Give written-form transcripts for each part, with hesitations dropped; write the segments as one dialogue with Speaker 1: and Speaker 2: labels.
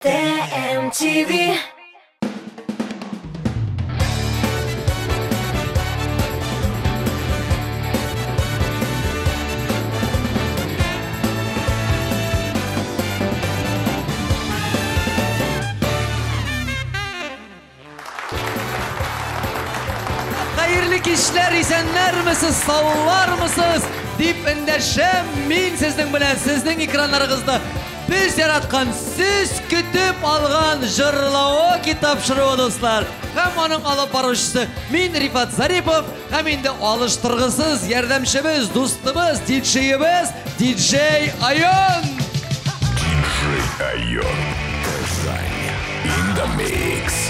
Speaker 1: ТМТВ.
Speaker 2: Хәерле кичләр, исәннәрмесез, саулармысыз? Дип эндәшәм мин сезнең белән, сезнең экраннарыгызда без яраткан, сез көтеп алган Җырлаоки тапшыруы, дуслар. Һәм аның алып баручысы мин, Рифат Зарипов, һәм инде алыштыргысыз ярдәмчебез, дустыбыз, диджеебез, диджей Айон.
Speaker 3: Диджей Айон. Казань. In the mix.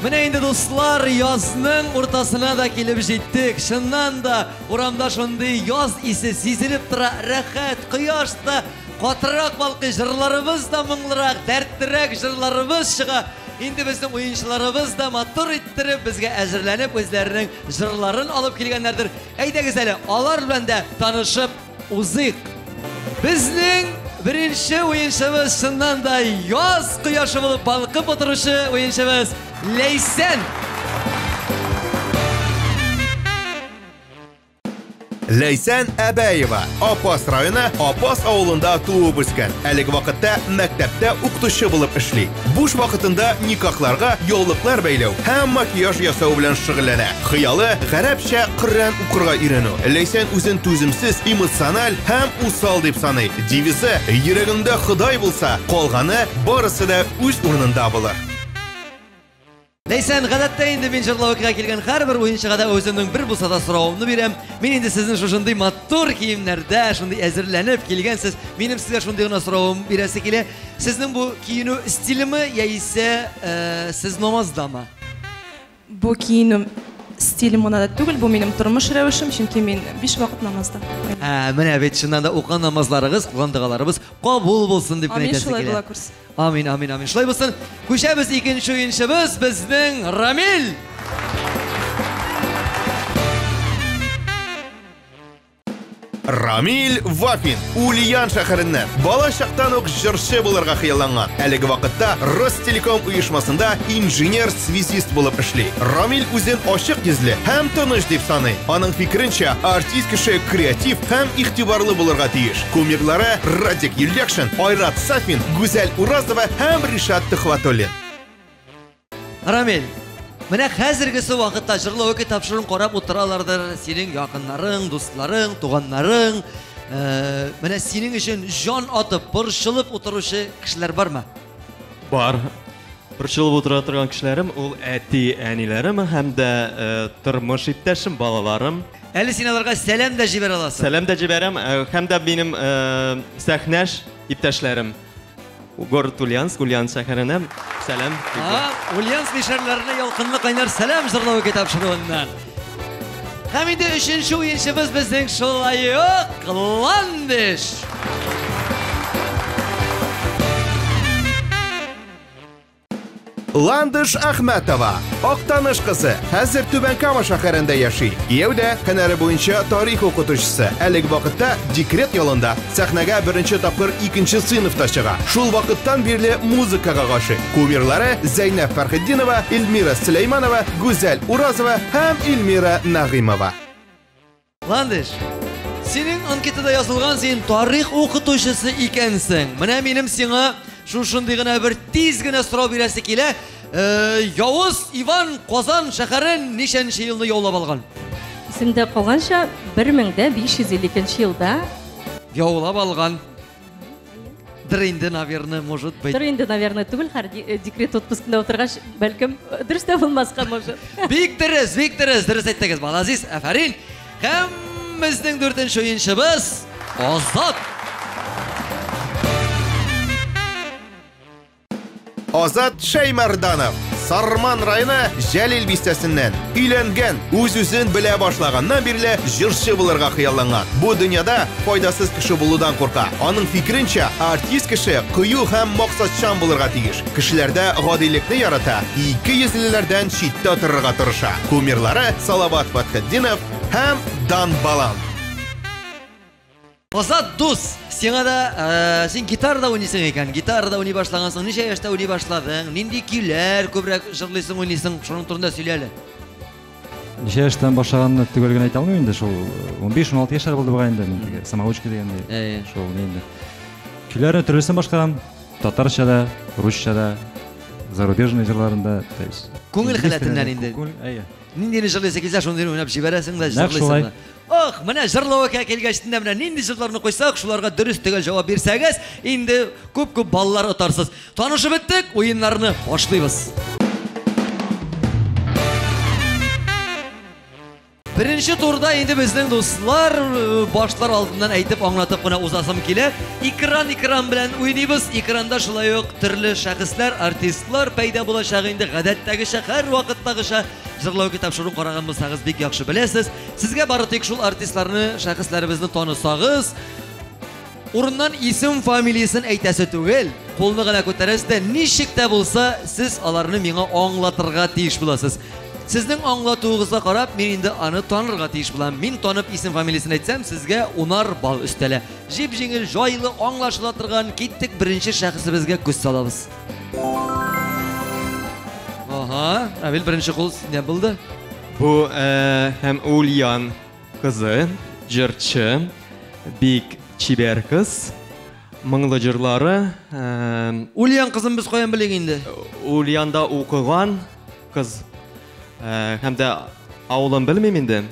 Speaker 2: Менә инде, дуслар, язның уртасына да килеп җиттек. Чыннан да, урамда шундый яз исе сизелеп тора, рәхәт, кояш та катырак балкый, җырларыбыз да моңлырак, дәртлерәк җырларыбыз чыга. Инде безнең уенчыларыбыз да матур иттереп, безгә әзерләнеп, үзләренең җырларын алып килгәннәрдер. Әйдәгез әле, алар белән дә танышып узыйк. Безнең беренче уенчыбыз чыннан да яз кояшы булып балкып утыручы уенчыбыз Ләйсән.
Speaker 4: Ләйсән Әбәева Апас районы Апас авылында туып үскән. Әлеге вакытта мәктәптә укытучы булып эшли. Буш вакытында никахларга яулыклар бәйләү һәм макияж ясау белән шөгыльләнә. Хыялы гарәпчә Коръән укырга өйрәнү. Ләйсән үзен түземсез, эмоциональ һәм усал дип саный. Девизы: йөрәгеңдә Ходай булса, калганы барысы да үз урынында булыр.
Speaker 2: Ләйсән, гадәттә инде мин җырлаукыга килгән һәрбер уенчыга да үземнең бер булса да соравымны бирәм. Мин инде сезнең шушындый матур киемнәрдә, шундый әзерләнеп килгәнсез. Минем сезгә шундый гына соравым бирәсе килә. Сезнең бу киенү стилеме яисә сез намаздамы?
Speaker 5: Бу киенү стилем гына да түгел, бу минем тормыш рәвешем, чөнки мин 5 вакыт намазда.
Speaker 2: Ә, менә бит чыннан да укыган намазларыгыз, кылган догаларыбыз кабул булсын дип кенә
Speaker 5: Амин,
Speaker 2: әйтәсе
Speaker 5: шулай
Speaker 2: килә.
Speaker 5: була күрсен.
Speaker 2: Амин, амин, амин. Шулай булсын. Күчәбез, икенче уенчыбыз безнең Рамил.
Speaker 4: Рамил Вафин Ульян шәһәреннән. Бала чактан ук җырчы булырга хыялланган. Әлеге вакытта Ростелеком оешмасында инженер-связист булып эшли. Рамил үзен ачык йөзле һәм тыныч дип саный. Аның фикеренчә, артист кеше креатив һәм игътибарлы булырга тиеш. Кумирлары Радик Юльякшин, Айрат Сафин, Гүзәл Уразова һәм Ришат Төхвәтуллин.
Speaker 2: Рамил, менә хәзергесе вакытта җырлау тапшыруын карап утыралардыр синең якыннарың, дусларың, туганнарың. Менә синең өчен җан атып, борчылып утыручы кешеләр бармы?
Speaker 6: Бар. Борчылып утыра торган кешеләрем ул әти, әниләрем һәм дә тормыш иптәшем, балаларым.
Speaker 2: Әле син аларга сәлам дә җибәрә аласың.
Speaker 6: Сәлам дә җибәрәм, һәм дә минем сәхнәш иптәшләрем. Город Ульяновск, Ульяновск шәһәренә сәлам.
Speaker 2: Ульяновск мишәрләренә ялкынлы кайнар сәлам җырлау тапшыруыннан. Һәм инде өченче уенчыбыз безнең шулай ук Ландыш.
Speaker 4: Ландыш Әхмәтова, Актаныш кызы, хәзер Түбән Кама шәһәрендә яши. Кияүдә, һөнәре буенча тарих укытучысы. Әлеге вакытта декрет ялында. Сәхнәгә беренче тапкыр 2нче сыйныфта чыга. Шул вакыттан бирле музыкага гашыйк. Кумирлары Зәйнәб Фәрхетдинова, Эльмира Сөләйманова, Гүзәл Уразова һәм Эльмира Нәгыймова.
Speaker 2: Ландыш, синең анкетада язылган син тарих укытучысы икәнсең. Менә минем сиңа шушындый гына бер тиз генә сорау бирәсе килә. Явыз Иван Казан шәһәрен ничәнче елны яулап алган?
Speaker 7: Исемдә калганча, 1552 елда.
Speaker 2: Яулап алган. Дыр инде, наверное, может быть.
Speaker 7: Дыр инде, наверное, түгел, хәр декрет отпускында утыргач, бәлкем, дөрес тә булмаска может.
Speaker 2: Бик дөрес, бик дөрес, дөрес әйттегез, Балазиз, афәрин. Һәм безнең дүртенче уенчыбыз Азат.
Speaker 4: Азат Шәймәрданов, Сарман районы Җәлил бистәсеннән. Өйләнгән, үз-үзен белә башлаганнан бирле җырчы булырга хыялланган. Бу дөньяда файдасыз кеше булудан курка. Аның фикеренчә, артист кеше кыю һәм максатчан булырга тиеш. Кешеләрдә гадилекне ярата, ике йөзлеләрдән читтә торырга тырыша. Кумирлары Салават Фәтхетдинов һәм Дан Балан.
Speaker 2: Азат дус, Сиңа да, син гитарада уйныйсың икән. Гитарада уйный башлагансың. Ничә яшьтә уйный башладың? Нинди көйләр күбрәк җырлыйсың, уйныйсың? Шуның турында сөйлә әле.
Speaker 1: Ничә яшьтән башлаганны төгәл генә әйтә алмыйм инде, шул 15-16 яшьләр булды бугай инде, мин теге самоучка дигәндәй.
Speaker 2: Әйе.
Speaker 1: Шул ни инде. Көйләрне төрлесен башкарам. Татарча да, русча да, зарубежный җырларын да, то есть.
Speaker 2: Күңел
Speaker 1: инглиз
Speaker 2: халәтеннән
Speaker 1: телендә,
Speaker 2: инде.
Speaker 1: Күңел, әйе.
Speaker 2: Ниндине җырлыйсы килсә, шундыйны уйнап җибәрәсең дә,
Speaker 1: Нәкъ
Speaker 2: җырлыйсың
Speaker 1: шулай.
Speaker 2: да. Ох, менә җырлавыка килгәч тә менә нинди җырларны куйсак, шуларга дөрес төгәл җавап бирсәгез, инде күп-күп баллар отарсыз. Танышып беттек, уеннарны башлыйбыз. Беренче турда инде безнең дуслар башлар алдыннан әйтеп аңлатып кына узасым килә. Экран белән уйныйбыз. Экранда шулай ук төрле шәхесләр, артистлар пәйда булачак инде гадәттәгечә, һәр вакыттагыча җырлау тапшыруын караган булсагыз бик яхшы беләсез. Сезгә бары тик шул артистларны, шәхесләребезне танысагыз, урыннан исем, фамилиясен әйтәсе түгел, кулны гына күтәрәсез дә, ничек тә булса, сез аларны миңа аңлатырга тиеш буласыз. Сезнең аңлатуыгызга карап, мин инде аны танырга тиеш булам. Мин танып исем фамилиясен әйтсәм, сезгә 10 балл өстәлә. Җип-җиңел, җайлы, аңлашыла торган киттек беренче шәхесебезгә күз салабыз. Ага, Равил, беренче кул синдә булды.
Speaker 6: Бу һәм Ульян кызы, җырчы, бик чибәр кыз. Моңлы җырлары.
Speaker 2: Ульян кызын без каян белик инде?
Speaker 6: Ульянда укыган кыз. Һәм дә авылын белмим инде.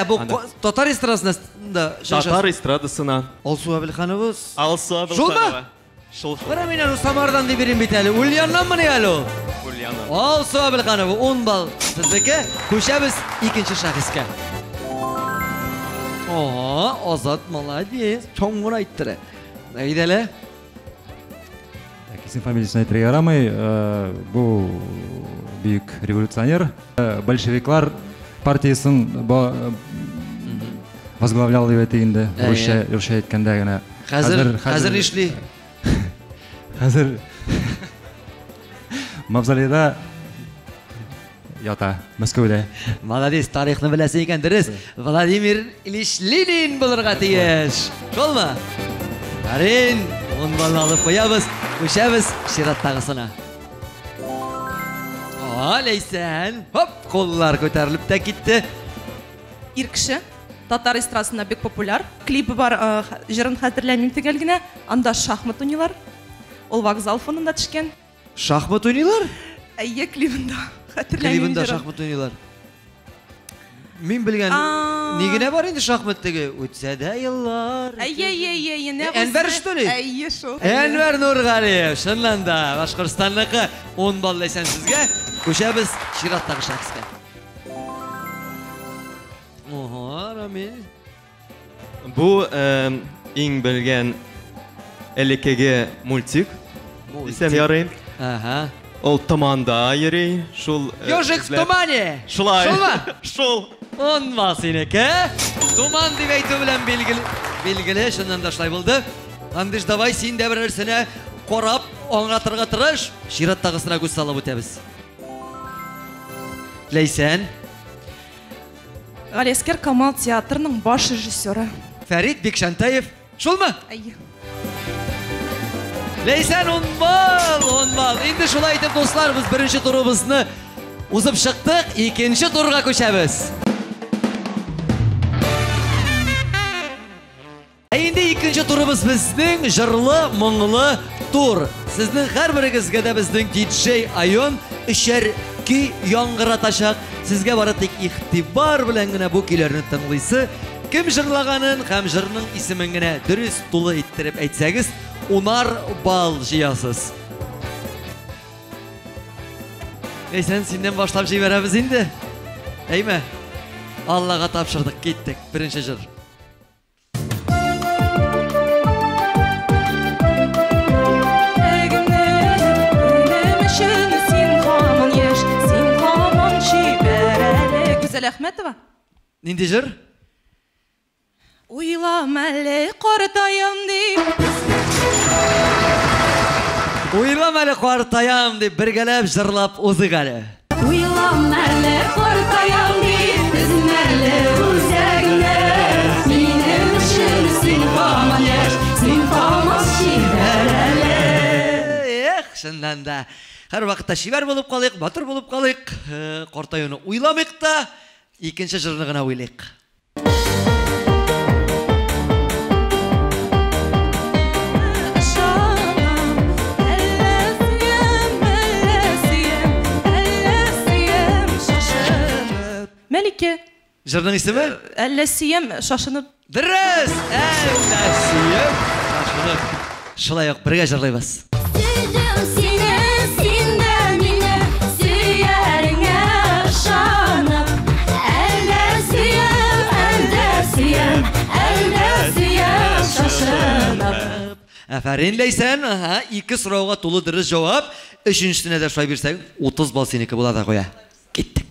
Speaker 2: Бу татар эстрадасына да
Speaker 6: Татар эстрадасына.
Speaker 2: Алсу Әбелханова.
Speaker 6: Алсу Әбелханова.
Speaker 2: Шулмы?
Speaker 6: Шул.
Speaker 2: Менә мин аны Самардан дип бирим бит әле. Ульяннанмыни әле ул?
Speaker 6: Ульяннан.
Speaker 2: Алсу Әбелханова 10 балл сезнеке. Күчәбез икенче шәхескә. Ага, Азат молодец. Чоң гына әйттерә. Әйдә әле.
Speaker 1: Так, исем фамилиясен әйтергә ярамый. Бу бөек революционер. Большевиклар партиясен возглавлял дип әйтик инде. Русча, русча әйткәндә генә.
Speaker 2: Хәзер нишли?
Speaker 1: Хәзер мавзолейда ята, Мәскәүдә.
Speaker 2: Молодец, тарихны беләсең икән, дөрес. Владимир Ильич Ленин булырга тиеш. Шулмы? Арин, 10 баллны алып куябыз, күчәбез чираттагысына. А, Ләйсән, хоп, куллар күтәрелеп тә китте.
Speaker 5: Ир кеше, татар эстрадасында бик популяр. Клибы бар, җырын хәтерләмим төгәл генә. Анда шахмат уйныйлар. Ул вокзал фонында төшкән.
Speaker 2: Шахмат уйныйлар?
Speaker 5: Әйе, клибында. Хәтерләмим.
Speaker 2: Клибында шахмат уйныйлар. Мин белгән ни генә бар инде шахмат теге? Үтсә дә еллар.
Speaker 5: Әйе, әйе, әйе, нәкъ
Speaker 2: Әнвәр,
Speaker 5: үзе.
Speaker 2: что ли?
Speaker 5: Әйе, шул.
Speaker 2: Әнвәр Нургалиев, чыннан да Башкортстанныкы. 10 балл Ләйсән сезгә. Күчәбез чираттагы шәхескә. Ого, Рамил.
Speaker 6: Бу иң белгән элеккеге мультик. Дисәм ярый.
Speaker 2: Ага.
Speaker 6: Ул томанда йөри, шул.
Speaker 2: Ежик в тумане.
Speaker 6: Шулай.
Speaker 2: Шулмы?
Speaker 6: Шул.
Speaker 2: 10 балл синеке. Туман дип әйтү белән билгеле, чыннан да шулай булды. Ландыш, давай син дә берәрсенә карап аңлатырга тырыш. Чираттагысына күз салып үтәбез. Ләйсән.
Speaker 5: Галиәскәр Камал театрының баш режиссеры.
Speaker 2: Фәрит Бикшантаев. Шулмы?
Speaker 5: Әйе.
Speaker 2: Ләйсән 10 балл, 10 балл. Инде шулай итеп, дуслар, без беренче турыбызны узып чыктык, икенче турга күчәбез. Ә инде икенче турыбыз безнең җырлы, моңлы тур. Сезнең һәрберегезгә дә безнең диджей Айон өчәр көй яңгыратачак. Сезгә бары тик игътибар белән генә бу көйләрне тыңлыйсы. Кем җырлаганын һәм җырның исемен генә дөрес тулы иттереп әйтсәгез, 10 балл җыясыз. Ләйсән, синнән башлап җибәрәбез инде. Әйме? Аллага тапшырдык, киттек. Беренче җыр.
Speaker 5: Гүзәл Әхмәтова.
Speaker 2: Нинди җыр?
Speaker 5: Уйлам әле картаям дип.
Speaker 2: Уйлам әле картаям дип бергәләп җырлап узыйк әле.
Speaker 7: Уйлам әле картаям дип, өзмәле үзәгемне. Минем өчен син һаман яшь, син һаман
Speaker 2: Чыннан да. Һәрвакытта чибәр булып калыйк, батыр булып калыйк. Картаюны уйламыйк та, икенче җырны гына уйлыйк.
Speaker 5: Мәликә.
Speaker 2: Җырның исеме?
Speaker 5: Әллә сөям шашынып.
Speaker 2: Дөрес! Әллә сөям шашынып. Шулай ук бергә җырлыйбыз.
Speaker 8: Сөйдем сине, син дә мине сөяреңә ышанып. Әллә сөям, әллә сөям, әллә сөям шашынып.
Speaker 2: Афәрин, Ләйсән. Аһа, ике сорауга тулы дөрес җавап. Өченчесенә дә шулай бирсәң, 30 балл синеке була да куя. Киттек.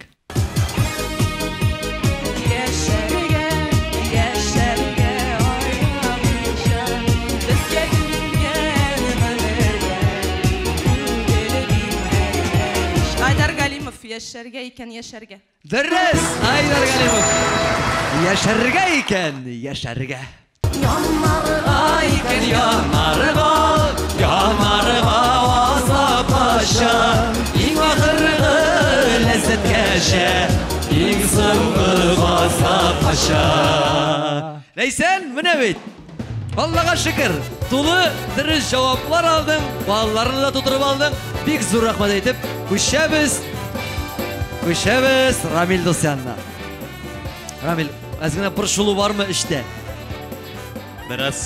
Speaker 5: Яшәргә, яшәргә аямыйча, безгә бирелгән гомергә түгел димәргә. Айдар Галимов, яшәргә икән, яшәргә.
Speaker 2: Дөрес, Айдар Галимов. Яшәргә икән, яшәргә.
Speaker 8: Янмарга
Speaker 2: икән, янарга, янарга азапкача, иң ахыргы ләззәткәчә, иң соңгы газапкача. Ләйсән, менә бит. Аллага шөкер, тулы дөрес җаваплар алдың, балларны да тутырып алдың. Бик зур рәхмәт әйтеп, күчәбез. Күчәбез Рамил дус янына. Рамил, әз генә борчылу бармы эчтә?
Speaker 6: Бераз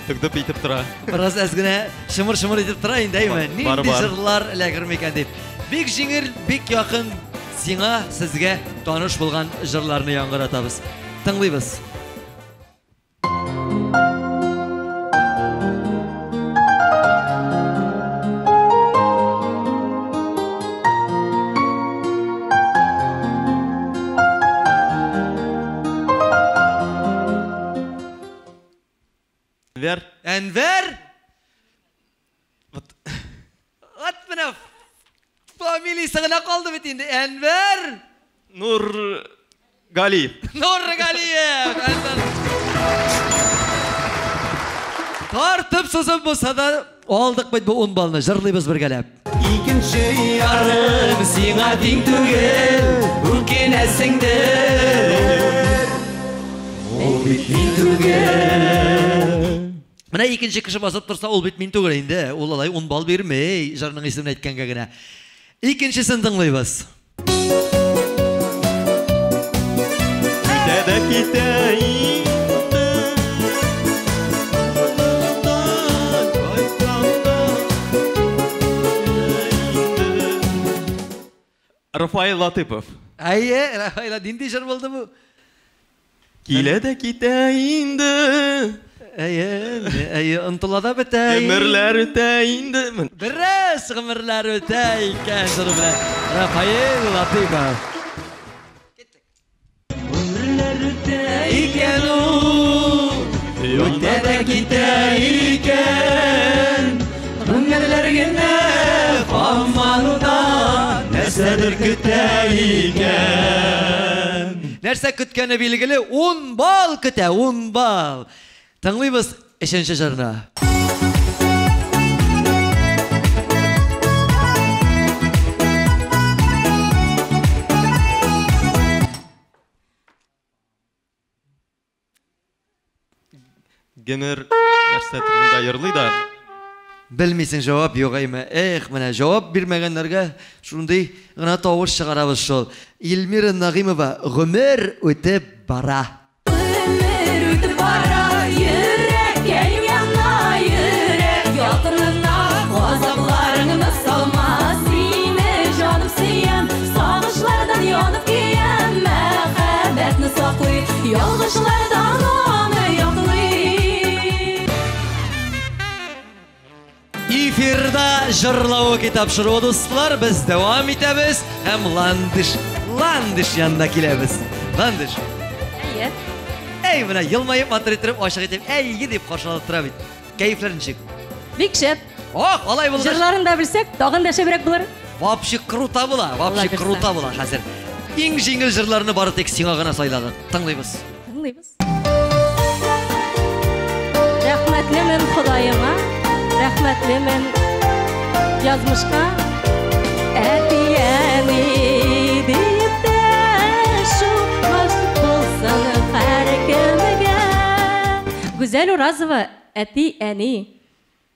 Speaker 6: тыгдып итеп тора.
Speaker 2: Бераз әз генә шымыр-шымыр итеп тора инде, әйме?
Speaker 6: Бар,
Speaker 2: Нинди
Speaker 6: бар.
Speaker 2: җырлар эләгер микән дип. Бик җиңел, бик якын сиңа, сезгә таныш булган җырларны яңгыратабыз. Тыңлыйбыз.
Speaker 6: Әнвәр.
Speaker 2: Әнвәр?
Speaker 6: Вот.
Speaker 2: Вот менә фамилиясе генә калды бит инде. Әнвәр
Speaker 6: Нур Галиев.
Speaker 2: Нур Галиев. Әнвәр. Тартып сузып булса да алдык бит бу 10 баллны. Җырлыйбыз бергәләп. Икенче ярым сиңа тиң түгел, үкенәсеңдер. Ул бит мин түгел. Менә икенче кеше басып торса, ул бит мин түгел инде. Ул алай 10 балл бирми, җырның исемен әйткәнгә генә. Икенчесен тыңлыйбыз.
Speaker 6: Үтә дә китә инде. Рафаэль Латыпов.
Speaker 2: Әйе, Рафаэль, нинди җыр булды бу?
Speaker 6: Килә дә китә инде.
Speaker 2: Әйе, әйе, онтыла да бетә.
Speaker 6: Гомерләр үтә инде.
Speaker 2: Дөрес, гомерләр үтә икән җыры белән. Рафаэль Латыпов. Гомерләр үтә икән ул, үтә дә китә икән. Гомерләр генә һаман да нәрсәдер көтә икән. Нәрсә көткәне билгеле, 10 балл көтә, 10 балл. Тыңлыйбыз өченче җырны.
Speaker 6: Гомер нәрсә турында йырлый да.
Speaker 2: Белмисең, җавап юк әйме. Эх, менә җавап бирмәгәннәргә шундый гына тавыш чыгарабыз шул. Эльмира Нагыймова, гомер үтеп бара.
Speaker 8: Гомер үтеп бара, йөрәккәем яна, йөрәк ялкынына газапларыңны салма. Сине җаным сөям, сагышлардан янып көям, мәхәббәтне саклый, ялгышлардан аны яклый.
Speaker 2: Эфирда җырлавы китап шыруы, дуслар, без дәвам итәбез һәм Ландыш, Ландыш янына киләбез. Ландыш.
Speaker 7: Әйе.
Speaker 2: Әй, менә елмаеп матур итеп, ачык итеп, әйе дип каршы алып тора бит. Кәефләр ничек?
Speaker 7: Бик шәп.
Speaker 2: Ох, алай булгач.
Speaker 7: Җырларын да белсәк, тагын да шәбрәк булыр.
Speaker 2: Вообще круто була, вообще
Speaker 7: Алла
Speaker 2: круто була хәзер. Иң җиңел җырларны бары тик сиңа гына сайладык. Тыңлыйбыз.
Speaker 7: Тыңлыйбыз. Рәхмәтлемен Ходаема, рәхмәтлемен Язмышка әти-әни диеп дәшү насыйп булсын һәркемгә. Гүзәл Уразова әти-әни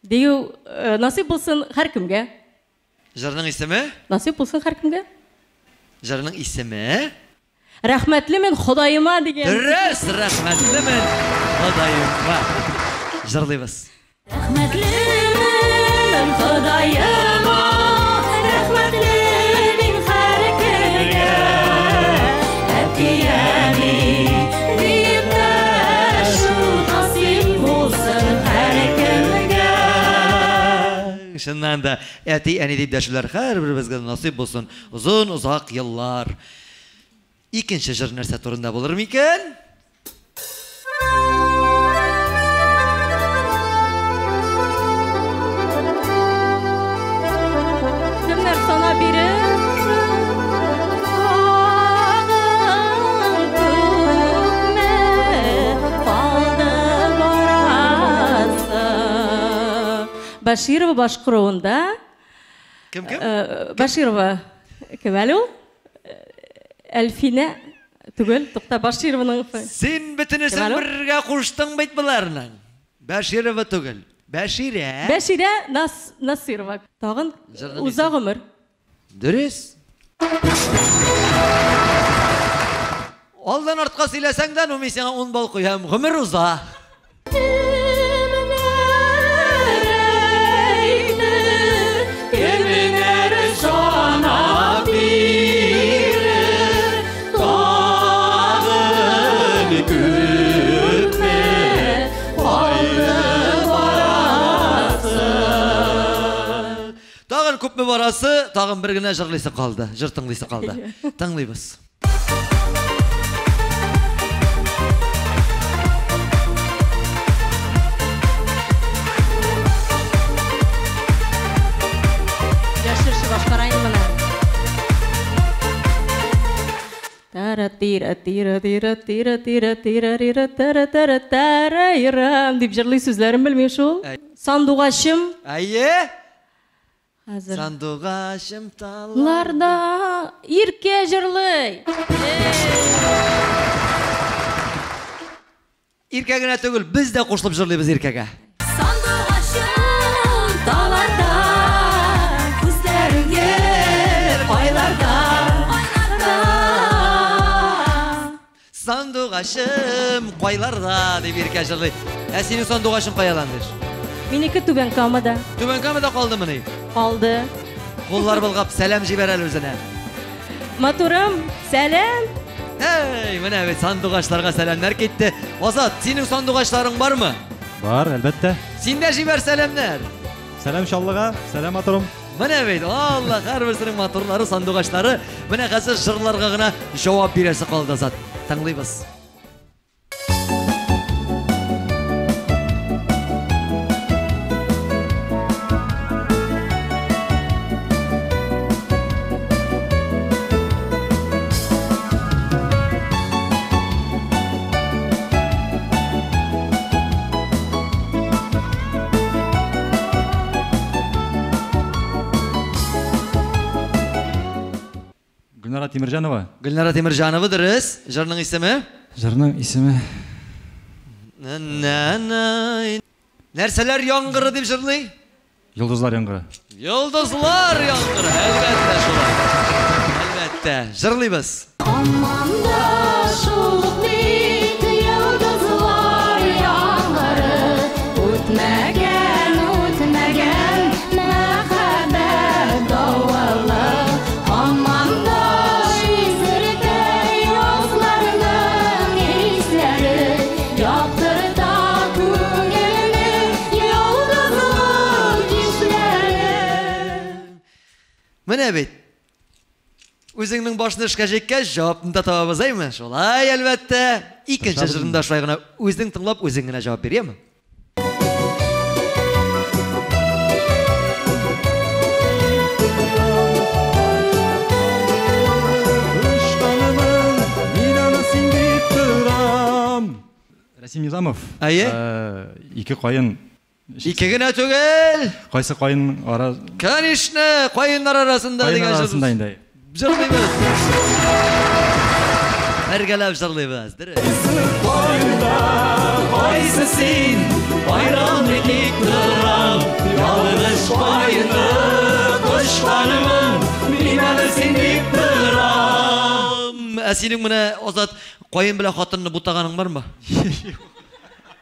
Speaker 7: дию насыйп булсын һәркемгә.
Speaker 2: Җырның исеме?
Speaker 7: Насыйп булсын һәркемгә.
Speaker 2: Җырның исеме?
Speaker 7: Рәхмәтлемен Ходаема дигән.
Speaker 2: Дөрес, рәхмәтлемен Ходаема. Җырлыйбыз.
Speaker 8: Рәхмәтлемен Ходаема, рәхмәтлемен һәркемгә. Әти-әни диеп дәшү насыйп булсын һәркемгә.
Speaker 2: Чыннан да әти-әни дип дәшүләр һәрберебезгә насыйп булсын. Озын-озак еллар. Икенче җыр нәрсә турында булыр микән?
Speaker 7: Кемнәр сана бирер?
Speaker 8: Тагын күпме калды барасы?
Speaker 7: Баширова башкаруында.
Speaker 2: Кем кем?
Speaker 7: Баширова кем әле ул? Әлфинә түгел, тукта, Башированың.
Speaker 2: Син бөтенесен
Speaker 7: Кем әле ул?
Speaker 2: бергә куштың бит боларның. Баширова түгел. Бәширә.
Speaker 7: Бәширә Насырова. Тагын
Speaker 2: Җырның
Speaker 7: уза
Speaker 2: исеме.
Speaker 7: гомер.
Speaker 2: Дөрес. Алдан артка сөйләсәң дә, ну мин сиңа 10 балл куям. Гомер уза.
Speaker 8: Кемнәр сана бирер? Тагын күпме калды барасы?
Speaker 2: Тагын күпме барасы, тагын бер генә җырлыйсы калды, җыр тыңлыйсы калды. Тыңлыйбыз.
Speaker 7: Яшерше башкарайын моны. Тара тира тира тира тира тира тира тира тара тара тара ирам дип җырлый, сүзләрен белмим шул. Сандугачым.
Speaker 2: Әйе.
Speaker 7: Хәзер.
Speaker 2: Сандугачым талларда.
Speaker 7: Ларда Иркә җырлый.
Speaker 2: Иркә генә түгел, без дә кушылып җырлыйбыз Иркәгә.
Speaker 8: Сандугачым талларда, күзләрең кайларда, кайларда.
Speaker 2: Сандугачым кайларда дип Иркә җырлый. Ә синең сандугачың кая, Ландыш?
Speaker 7: Минеке Түбән Камада.
Speaker 2: Түбән Камада калдымыни?
Speaker 7: Калды.
Speaker 2: Куллар болгап сәлам җибәр әле үзенә.
Speaker 7: Матурым, сәлам.
Speaker 2: Эй, менә бит сандугачларга сәламнәр китте. Азат, синең сандугачларың бармы?
Speaker 1: Бар, әлбәттә.
Speaker 2: Син дә җибәр сәламнәр.
Speaker 1: Сәлам Чаллыга, сәлам матурым.
Speaker 2: Менә бит, Алла, һәрберсенең матурлары, сандугачлары. Менә хәзер җырларга гына җавап бирәсе калды, Азат. Тыңлыйбыз.
Speaker 1: Гөлнара Тимирҗанова.
Speaker 2: Гөлнара Тимирҗанова, дөрес. Җырның исеме?
Speaker 1: Җырның исеме.
Speaker 2: На-на-на. Нәрсәләр яңгыры дип җырлый?
Speaker 1: Йолдызлар яңгыры.
Speaker 2: Йолдызлар яңгыры, әлбәттә шулай. Әлбәттә, җырлыйбыз.
Speaker 8: Аман да шул бит йолдызлар яңгыры, үтмәгән, үтмәгән мәхәббәт давылы. Аман да изертә язларның исләре, яктырта күңелне йолдызлы кичләре.
Speaker 2: Менә бит. Үзеңнең башны эшкә җиккәч, җавапны да табабыз, әйме? Шулай, әлбәттә. Икенче
Speaker 1: Тырышабыз
Speaker 2: җырында шулай гына үзең тыңлап, үзең генә җавап бирәме?
Speaker 1: Мин аны син дип торам. Рәсим Низамов.
Speaker 2: Әйе.
Speaker 1: Ике каен.
Speaker 2: Ике генә түгел.
Speaker 1: Кайсы каен ара?
Speaker 2: Конечно, каеннар арасында
Speaker 1: Каеннар
Speaker 2: дигән җыр.
Speaker 1: арасында инде.
Speaker 2: Җырлыйбыз. Бергәләп җырлыйбыз. Дөрес. Кайсы син? Айран тик торам, ялгыз каенны кочканмын, мин әле син дип торам. Ә синең менә Азат каен белән хатынны бутаганың бармы?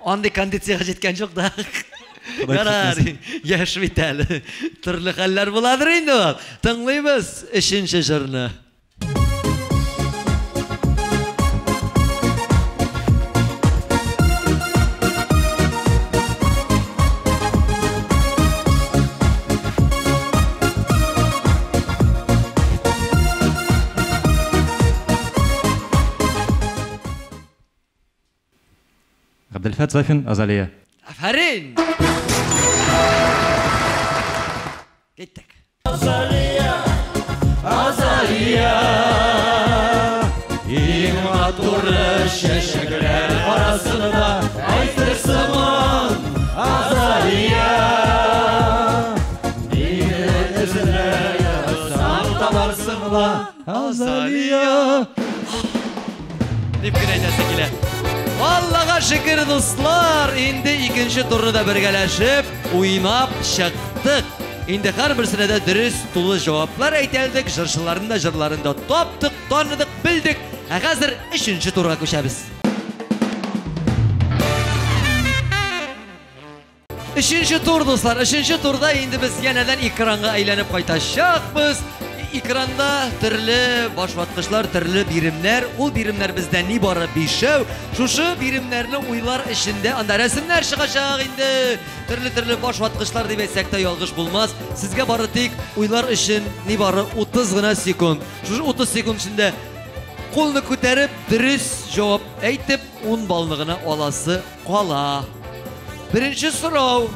Speaker 2: Андый кондициягә җиткән юк да. Ярар, яшь бит әле. Төрле хәлләр буладыр инде ул. Тыңлыйбыз өченче җырны.
Speaker 1: Габделфәт Сафин, Азалия.
Speaker 2: Афәрин! Киттек. Азалия, иң матур чәчәкләр арасында әйтер сыман Азалия. Мине эзләп язсаң табарсың ла Азалия. Дип кенә әйтәсе килә. Аллага шөкер, дуслар, инде икенче турны да бергәләшеп, уйнап чыктык. Инде һәрберсенә дә дөрес тулы җаваплар әйтәлдек, җырчыларның да җырларын да таптык, таныдык, белдек. Ә хәзер өченче турга күчәбез. Өченче тур, дуслар. Өченче турда инде без янәдән экранга әйләнеп кайтачакбыз. Экранда төрле башваткычлар, төрле биремнәр. Ул биремнәр бездә нибары бишәү. Шушы биремнәрне уйлар эчендә анда рәсемнәр чыгачак инде. Төрле-төрле башваткычлар дип әйтсәк тә ялгыш булмас. Сезгә бары тик уйлар өчен нибары 30 гына секунд. Шушы 30 секунд эчендә кулны күтәреп, дөрес җавап әйтеп, 10 баллны гына аласы кала. Беренче сорау.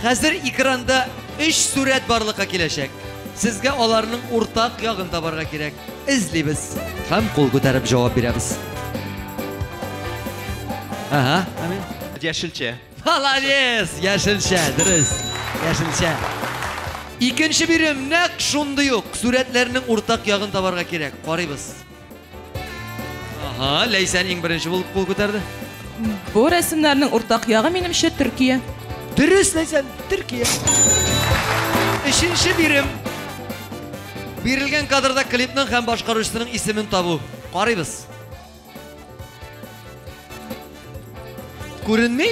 Speaker 2: Хәзер экранда 3 сурәт барлыкка киләчәк. Сезгә аларның уртак ягын табарга кирәк. Эзлибез һәм кул күтәреп җавап бирәбез. Ага, амин.
Speaker 6: Яшелчә.
Speaker 2: Молодец, яшелчә, дөрес. Яшелчә. Икенче бирем нәкъ шундый ук. Сурәтләрнең уртак ягын табарга кирәк. Карыйбыз. Ага, Ләйсән иң беренче булып кул күтәрде.
Speaker 5: Бу рәсемнәрнең уртак ягы минемчә Төркия.
Speaker 2: Дөрес, Ләйсән, Төркия. Өченче бирем. Бирелгән кадрда клипның һәм башкаручысының исемен табу. Карыйбыз. Күренми?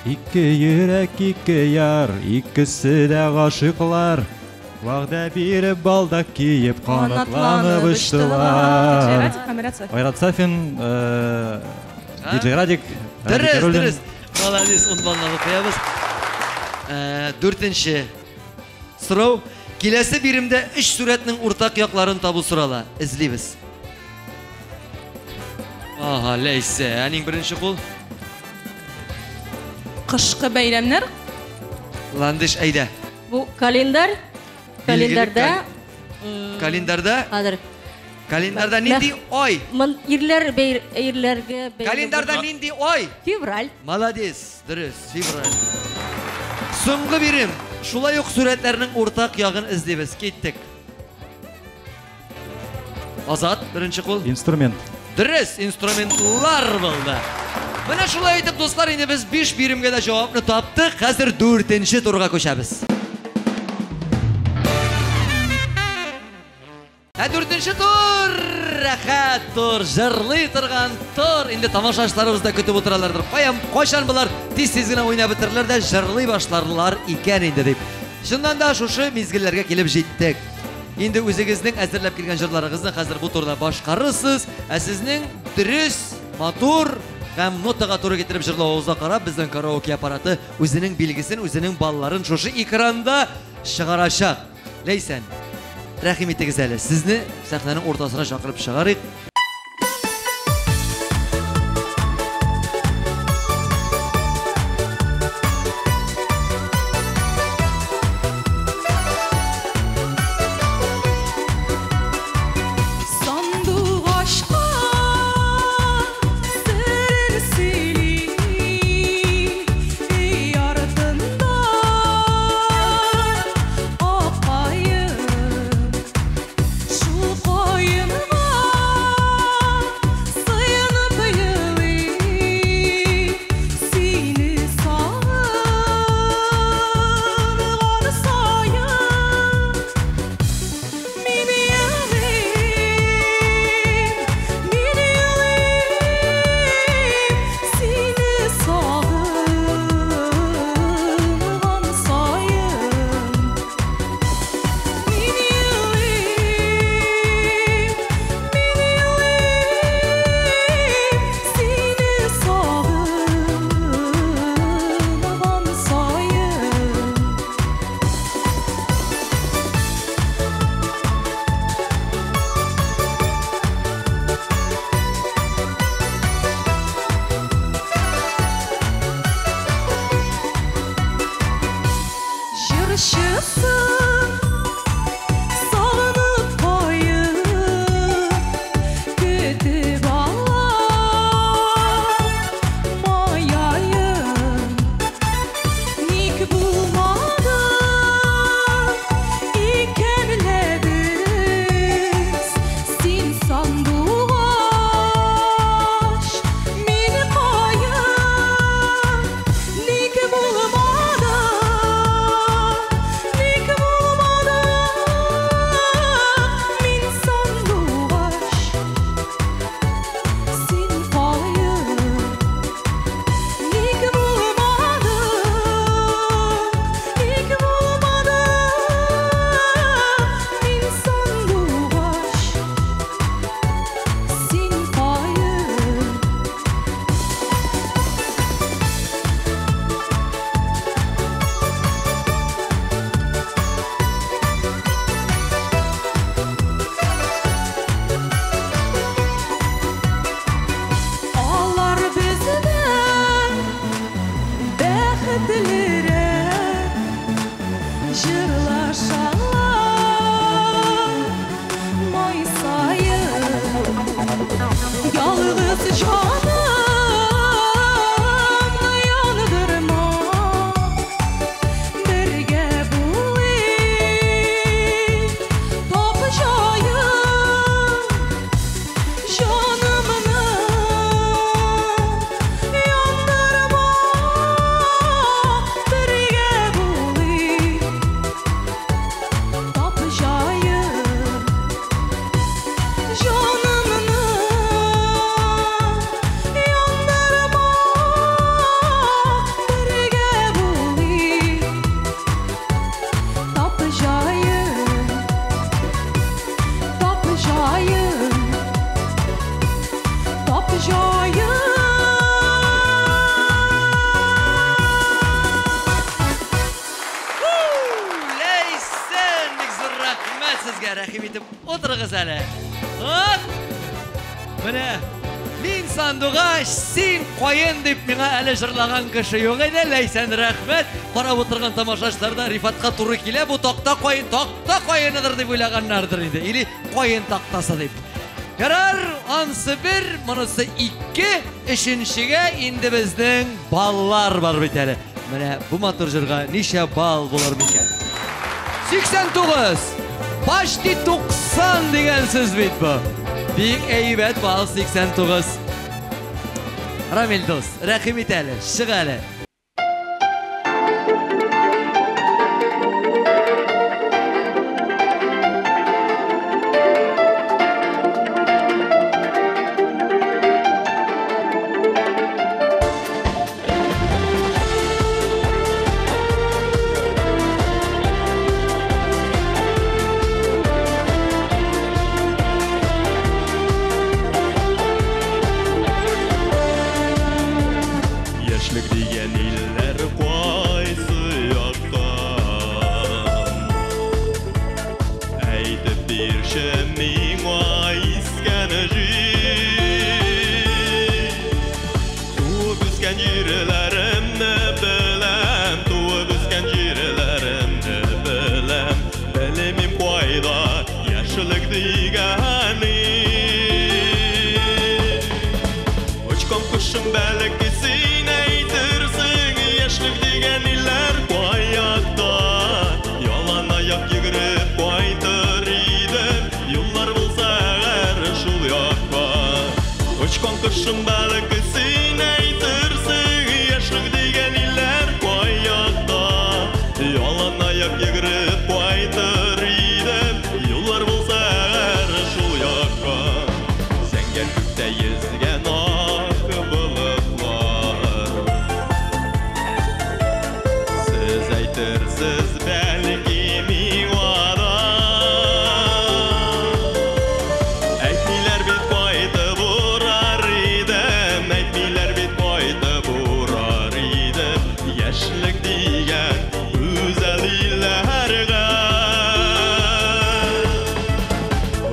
Speaker 1: Ике йөрәк, ике яр, икесе дә гашыйклар. Вәгъдә биреп, балдак киеп, канатланып очтылар.
Speaker 5: Радик һәм Айрат Сафин.
Speaker 1: Айрат Сафин, диджей Радик, Радик
Speaker 2: Дөрес,
Speaker 1: Яруллин.
Speaker 2: дөрес. Молодец, ун баллны алып куябыз. Дүртенче сорау. Киләсе биремдә өч сурәтнең уртак якларын табу сорала. Эзлибез. Ага, Ләйсән, иң беренче кул.
Speaker 5: Кышкы бәйрәмнәр.
Speaker 2: Ландыш, әйдә.
Speaker 7: Бу календарь.
Speaker 2: Билгеле
Speaker 7: Календарьда,
Speaker 2: Календарьда?
Speaker 7: Хәзер.
Speaker 2: Календарьда нинди ай?
Speaker 7: Мын ирләр бәйр, ирләргә бәйле
Speaker 2: Календарьда
Speaker 7: бу-
Speaker 2: нинди ай?
Speaker 7: Февраль.
Speaker 2: Молодец, дөрес, февраль. Соңгы бирем. Шулай ук сурәтләрнең уртак ягын эзлибез. Киттек. Азат, беренче кул.
Speaker 1: Инструмент.
Speaker 2: Дөрес, инструментлар булды. Менә шулай итеп, дуслар, инде без 5 биремгә дә җавапны таптык. Хәзер дүртенче турга күчәбез. Ә дүртенче тур, рәхәт тур, җырлый торган тур. Инде тамашачыларыбыз да көтеп утыралардыр. Каян, кайчан болар тиз-тиз генә уйнап бетерерләр дә җырлый башларлар икән инде дип. Чыннан да шушы мизгелләргә килеп җиттек. Инде үзегезнең әзерләп килгән җырларыгызны хәзер бу турда башкарырсыз. Ә сезнең дөрес, матур һәм нотага туры китереп җырлавыгызга карап, безнең караоке аппараты үзенең билгесен, үзенең балларын шушы экранда чыгарачак. Ләйсән, рәхим итегез әле. Сезне сәхнәнең уртасына чакырып чыгарыйк.
Speaker 5: Сандугачка сер сөйли, өй артында
Speaker 8: Сагынып каен көтеп алам май аен. Ник булмады икәнләбез, син сандугач, мин каен. Ник булмады, ник булмады, мин сандугач, син каен. Ник булмады, ник булмады, мин сандугач, син каен. Алар бездән бәхетлерәк җырлашалар май саен. Ялгыз җанымны яндырма, бергә булыйк, тап җаен. Җанымны яндырма, бергә булыйк, тап җаен. Җанымны яндырма, бергә булыйк, тап җаен, тап җаен. Тап җаен.
Speaker 2: Ләйсән, бик зур рәхмәт сезгә, рәхим итеп утырыгыз әле. Ат! Менә мин сандугач, син каен дип миңа әле җырлаган кеше юк иде. Ләйсән, рәхмәт. Карап утырган тамашачылар да Рифатка туры килә, бу такта каен, такта каеныдыр дип уйлаганнардыр инде. Или каен тактасы дип. Ярар, ансы бер, монысы ике, өченчегә инде безнең баллар бар бит әле. Менә бу матур җырга ничә балл булыр микән? 89! Почти 90 дигән сүз бит бу. Бик әйбәт балл 89. Рамил дус, рәхим ит әле, чык әле.
Speaker 6: Яшьлек дигән илләр кайсы яктан? Әйтеп бирче миңа искән җил. Туып үскән җирләремне беләм, туып үскән җирләремне беләм. Белмим кайда яшьлек дигән ил. Очкан кошым бәлки син әйтерсең, яшьлек дигән илләр каякта? Ялан аяк йөгереп кайтыр идем, юллар булса әгәр шул якка. Очкан кошым бәлки син әйтерсең, яшьлек дигән илләр каякта? Ялан аяк йөгереп кайтыр идем, юллар булса әгәр шул якка. Зәңгәр күктә йөзгән ак болытлар, сез әйтерсез бәлки миңа да. Әйтмиләр бит кайтып урар идем, әйтмиләр бит кайтып урар идем. Яшьлек дигән гүзәл илләргә.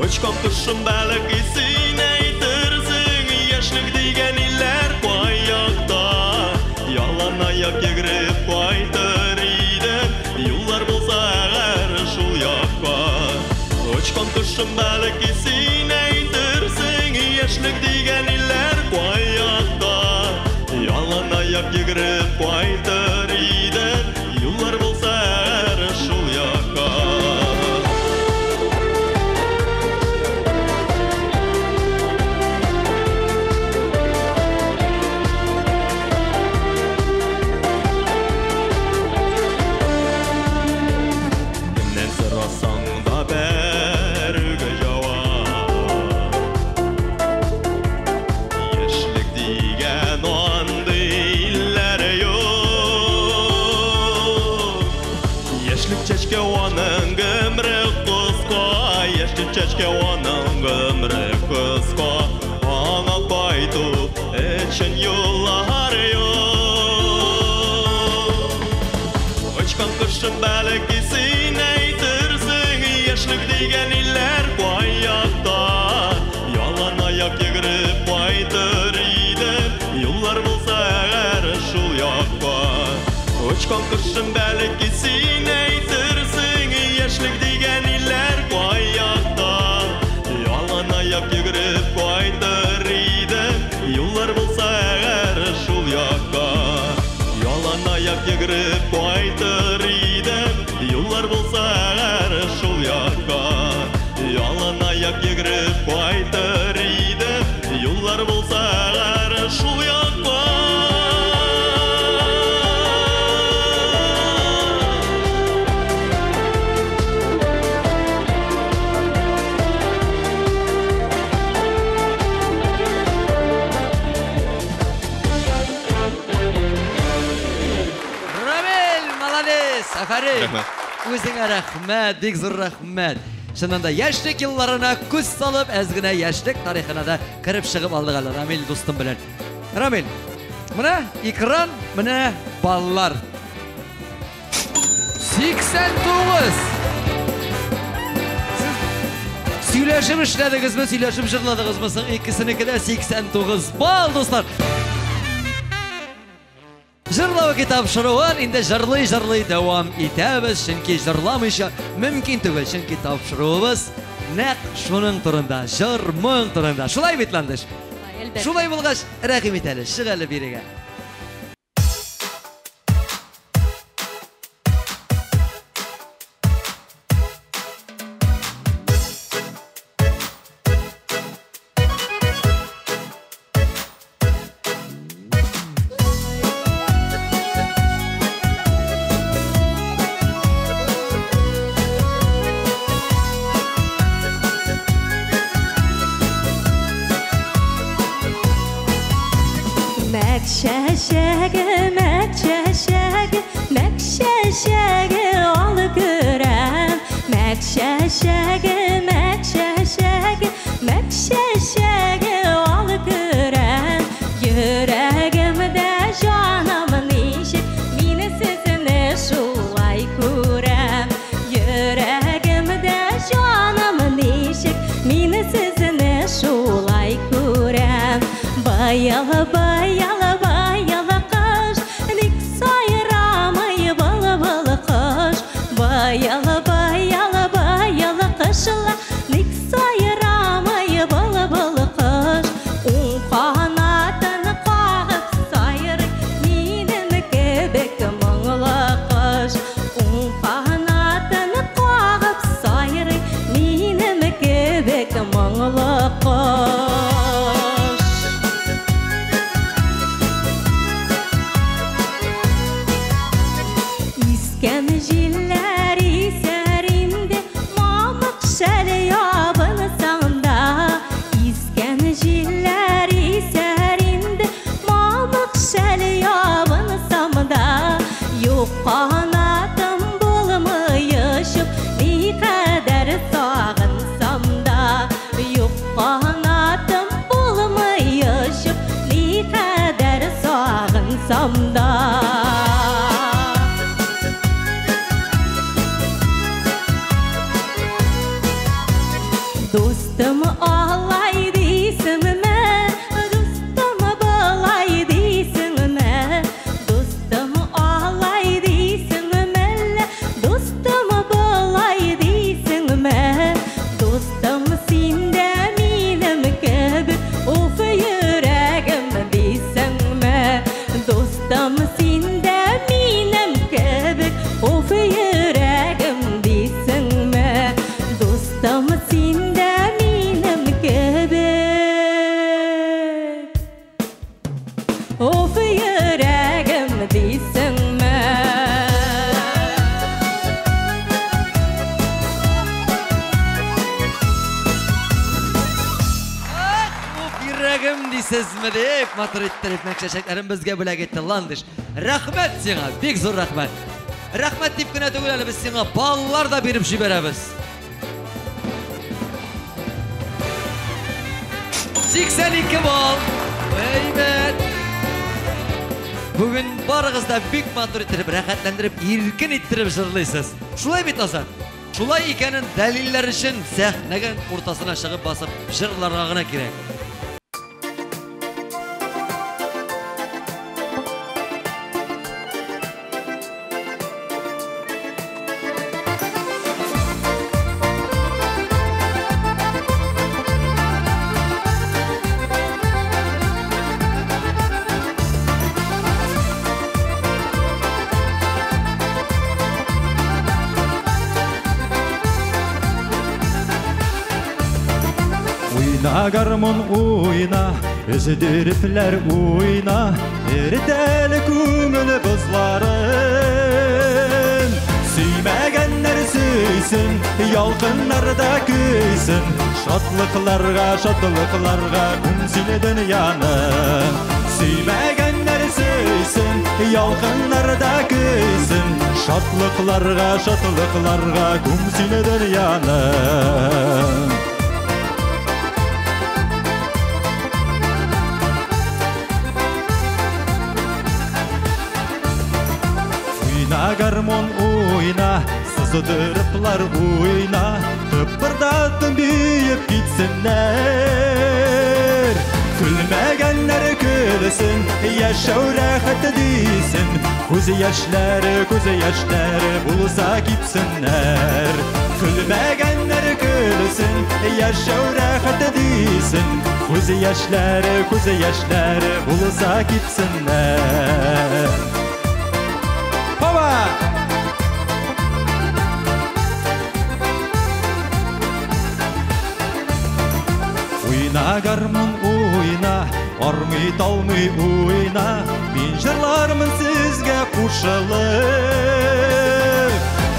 Speaker 6: Очкан кошым бәлки син әйтерсең, яшьлек дигән илләр каякта? Ялан аяк йөгереп кайтыр идем, юллар булса әгәр кошым, бәлки син әйтерсең, яшьлек дигән илләр каякта? Ялан аяк йөгереп кайтыр идем, юллар булса әгәр шул якка. Кемнән сорасаң да бер үк җавап. Яшьлек дигән андый илләр юк. Яшьлек чәчкә, аның гомере кыска. Яшьлек чәчкә, аның гомере кыска. Аңа кайту өчен юллар юк. Очкан кошым, бәлки син әйтерсең, яшьлек дигән илләр каякта? Ялан аяк йөгереп кайтыр идем, юллар булса әгәр шул якка. Очкан кошым, бәлки син әйтерсең, яшьлек дигән илләр каякта? Ялан аяк йөгереп кайтыр идем, юллар булса әгәр шул якка. Ялан аяк йөгереп кайтыр идем, юллар булса әгәр шул якка. Ялан аяк йөгереп кайтыр идем, юллар булса әгәр шул якка.
Speaker 2: Рамил, молодец! Афәрин!
Speaker 6: Рәхмәт.
Speaker 2: Үзеңә рәхмәт, бик зур рәхмәт. Чыннан да яшьлек елларына күз салып, әз генә яшьлек тарихына да кереп чыгып алдык әле Рамил дустым белән. Рамил, менә экран, менә баллар. 89! Сез сөйләшеп эшләдегезме, сөйләшеп җырладыгызмы соң? Икесенеке дә 89 балл, дуслар. Җырлау тапшыруын инде җырлый-җырлый дәвам итәбез, чөнки җырламыйча мөмкин түгел, чөнки тапшыруыбыз нәкъ шуның турында, җыр моң турында. Шулай бит, Ландыш?
Speaker 7: Әлбәттә.
Speaker 2: Шулай булгач, рәхим ит әле, чык әле бирегә.
Speaker 8: Мәк чәчәге, мәк чәчәге, мәк чәчәге ал күрәм. Мәк чәчәге, мәк чәчәге, мәк чәчәге ал күрәм. Йөрәгемдә җаным ничек, мин сезне шулай күрәм. Йөрәгемдә җаным ничек, мин сезне шулай күрәм. Баялы, баялы, баялы кыш, ник сайрамый былбыл кош. Баялы, баялы, баялы кышла, ник сайрамый былбыл кош. Уң канатын кагып сайрый, минем кебек моңлы кош. Уң канатын кагып сайрый, минем кебек моңлы кош.
Speaker 2: Телисезме дип, матур иттереп мәк чәчәкләрен безгә бүләк итте Ландыш. Рәхмәт сиңа, бик зур рәхмәт. Рәхмәт дип кенә түгел әле без сиңа баллар да биреп җибәрәбез. 82 балл. Әйбәт. Бүген барыгыз да бик матур иттереп, рәхәтләндереп, иркен иттереп җырлыйсыз. Шулай бит, Азат? Шулай икәнен дәлилләр өчен сәхнәгә уртасына чыгып басып җырларга гына кирәк.
Speaker 1: Уйна, гармун, уйна, өздерепләр уйна, эретәле күңел бозларын. Сөймәгәннәр сөйсен, ялкыннарда көйсен, шатлыкларга, шатлыкларга күм сине дөньяны. Сөймәгәннәр сөйсен, ялкыннарда көйсен, шатлыкларга, шатлыкларга күм сине дөньяны. Уйна, гармун, уйна, сыздырыплар уйна, тыпырдатып биеп китсеннәр. Көлмәгәннәр көлсен, яшәү рәхәт дисен, күз яшьләре, күз яшьләре булса кипсеннәр. Көлмәгәннәр көлсен, яшәү рәхәт дисен, күз яшьләре, күз яшьләре булса кипсеннәр. Баба! Уйна, гармун, уйна, армый талмый уйна, мин җырлармын сезгә кушылып.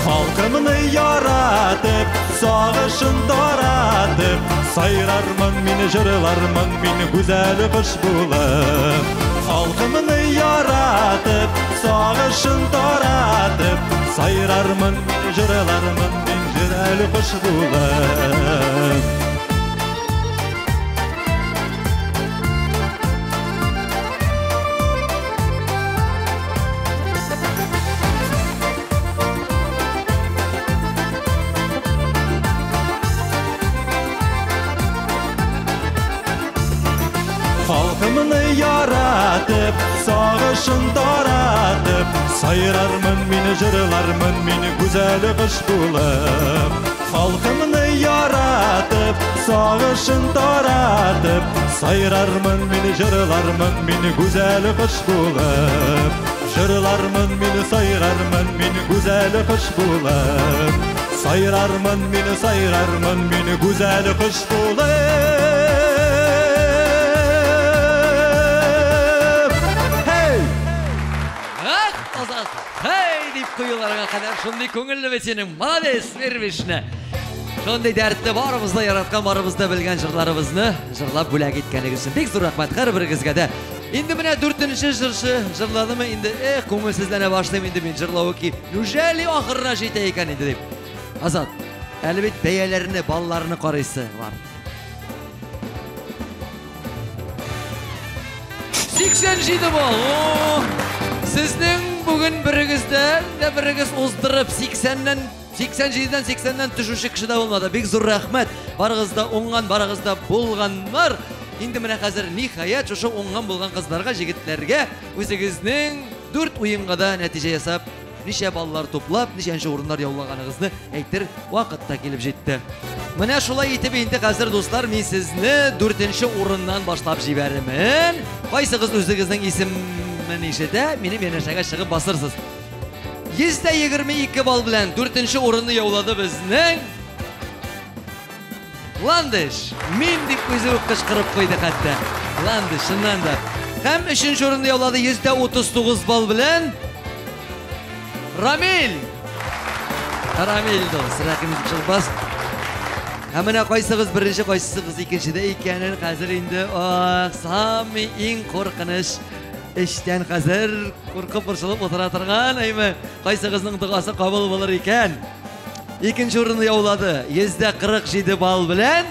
Speaker 1: Халкымны яратып, сагышын таратып, сайрармын мин, җырлармын мин гүзәл кош булып. Халкымны яратып, сагышын таратып, сайрармын мин, җырлармын мин гүзәл кош булып. Халкымны яратып, сагышын таратып, сайрармын мин, җырлармын мин гүзәл кош булып. Халкымны яратып, сагышын таратып, сайрармын мин, җырлармын мин гүзәл кош булып. Җырлармын мин, сайрармын мин гүзәл кош булып. Сайрармын мин, сайрармын мин гүзәл кош булып.
Speaker 2: Hey дип куюларга кадәр шундый күңелле бит синең. Молодец, бир. Шундый дәртле барыбыз да яраткан, барыбыз да белгән җырларыбызны җырлап бүләк иткәнегез өчен бик зур рәхмәт һәрберегезгә дә. Инде менә дүртенче җырчы җырладымы инде, эх, күңелсезләнә башлыйм инде мин җырлавы ки. Неужели ахырына җитә икән инде дип. Азат, әле бит бәяләрне, балларны карыйсы бар. 87 балл. О! Сезнең бүген берегездән дә берегез уздырып 80-нән 87-дән 80-нән төшүче кеше дә булмады. Бик зур рәхмәт. Барыгыз да уңган, барыгыз да булганнар. Инде менә хәзер ниһаять шушы уңган булган кызларга, җегетләргә үзегезнең 4 уенга да нәтиҗә ясап, ничә баллар туплап, ничәнче урыннар яулаганыгызны әйтер вакыт та килеп җитте. Менә шулай итеп инде хәзер, дуслар, мин сезне 4нче урыннан башлап җибәрермен. Кайсыгыз үзегезнең исемен ишетә, минем янәшәгә чыгып басырсыз. 122 балл белән 4нче урынны яулады безнең Ландыш. Мин дип үзе үк кычкырып куйды хәтта. Ландыш, чыннан да. Һәм 3нче урынны яулады 139 балл белән Рамил. Рамил дус, рәхим итеп чыгып бас. Һәм менә кайсыгыз беренче, кайсыгыз икенчедә икәнен хәзер инде ах, самый иң куркыныч эштән хәзер куркып борчылып утыра торган, әйме, кайсыгызның догасы кабул булыр икән? Икенче урынны яулады. 147 балл белән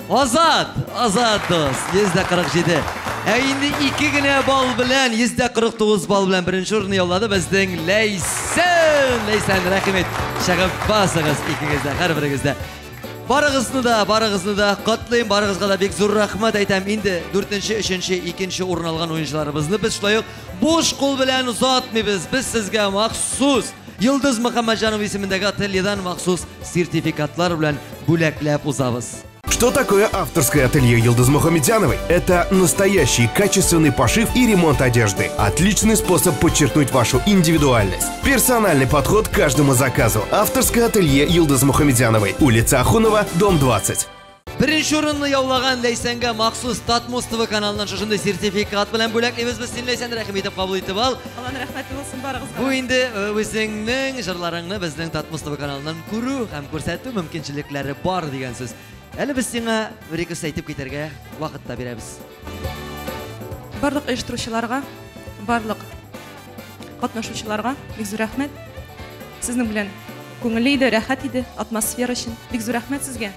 Speaker 2: Азат, Азат дус, 147. Ә инде ике генә балл белән, 149 балл белән беренче урынны яулады безнең Ләйсән. Ләйсән, рәхим ит. Чыгып басыгыз икегез дә, һәрберегез дә. Барыгызны да, барыгызны да котлыйм, барыгызга да бик зур рәхмәт әйтәм. Инде 4-нче, 3-нче, 2-нче урын алган уенчыларыбызны без шулай ук буш кул белән озатмыйбыз. Без сезгә махсус Йолдыз Мөхәммәтҗанов исемендәге ательедан махсус сертификатлар белән бүләкләп узабыз.
Speaker 4: Что такое авторское ателье Йылдыз Мухамедяновой? Это настоящий качественный пошив и ремонт одежды. Отличный способ подчеркнуть вашу индивидуальность. Персональный подход к каждому заказу. Авторское ателье Йылдыз Мухамедяновой. Улица Ахунова, дом 20.
Speaker 2: Беренче урынны яулаган Ләйсәнгә махсус Татмус ТВ каналыннан шушындый сертификат белән бүләклибез без сине, Ләйсән, рәхим итеп кабул итеп ал.
Speaker 5: Алланың рәхмәте булсын барыгызга.
Speaker 2: Бу инде үзеңнең җырларыңны безнең Татмус ТВ каналыннан күрү һәм күрсәтү мөмкинчелекләре бар дигән сүз. Әле без сиңа бер ике сүз әйтеп китәргә вакыт та бирәбез.
Speaker 5: Барлык оештыручыларга, барлык катнашучыларга бик зур рәхмәт. Сезнең белән күңелле иде, рәхәт иде, атмосфера өчен бик зур рәхмәт сезгә.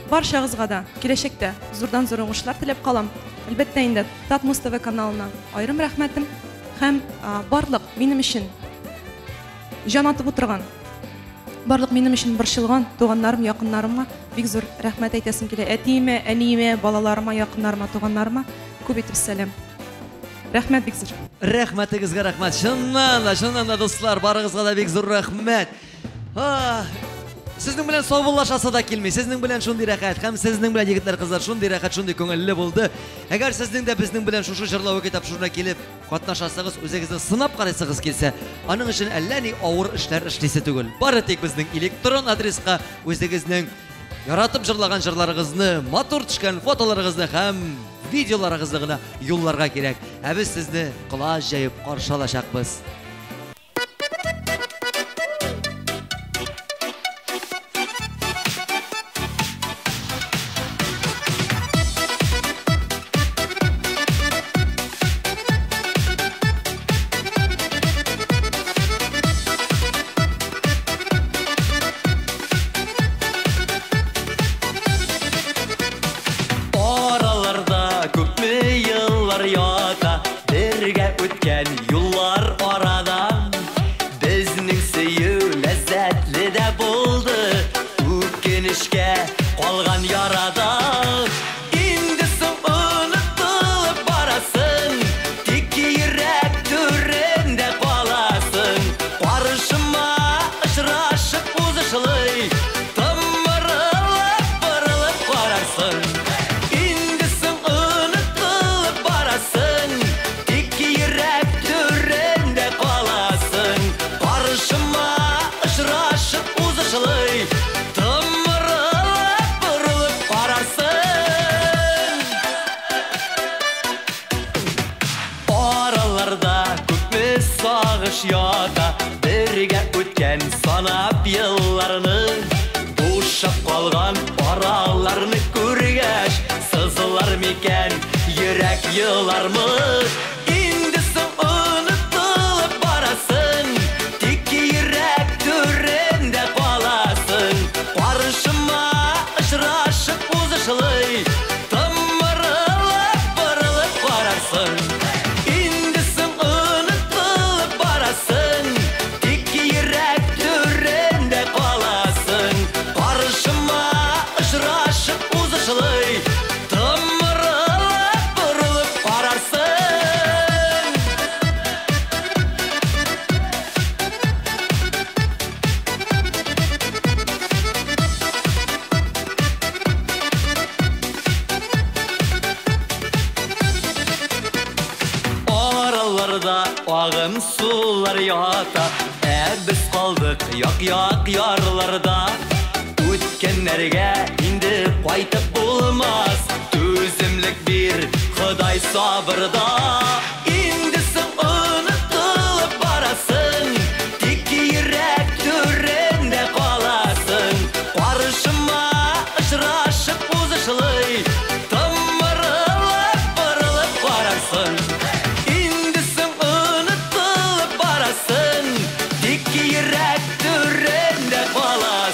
Speaker 5: Барчагызга да киләчәктә зурдан зур уңышлар теләп калам. Әлбәттә инде Татмус ТВ каналына аерым рәхмәтем һәм барлык минем өчен җан атып утырган, барлык минем өчен борчылган туганнарым, якыннарыма бик зур рәхмәт әйтәсем килә. Әтиемә, әниемә, балаларыма, якыннарыма, туганнарыма күп итеп сәлам. Рәхмәт бик зур.
Speaker 2: Рәхмәтегезгә рәхмәт. Чыннан да, чыннан да, дуслар, барыгызга да бик зур рәхмәт. Сезнең белән саубуллашасы да килми. Сезнең белән шундый рәхәт һәм сезнең белән егетләр, кызлар шундый рәхәт, шундый күңелле булды. Әгәр сезнең дә безнең белән шушы җырлау тапшыруына килеп катнашасыгыз, үзегезне сынап карыйсыгыз килсә, аның өчен әллә ни авыр эшләр эшлисе түгел. Бары тик безнең электрон адреска үзегезнең яратып җырлаган җырларыгызны, матур төшкән фотоларыгызны һәм видеоларыгызны гына юлларга кирәк. Ә без сезне колач җәеп каршы алачакбыз. Йөрәк түрендә кала.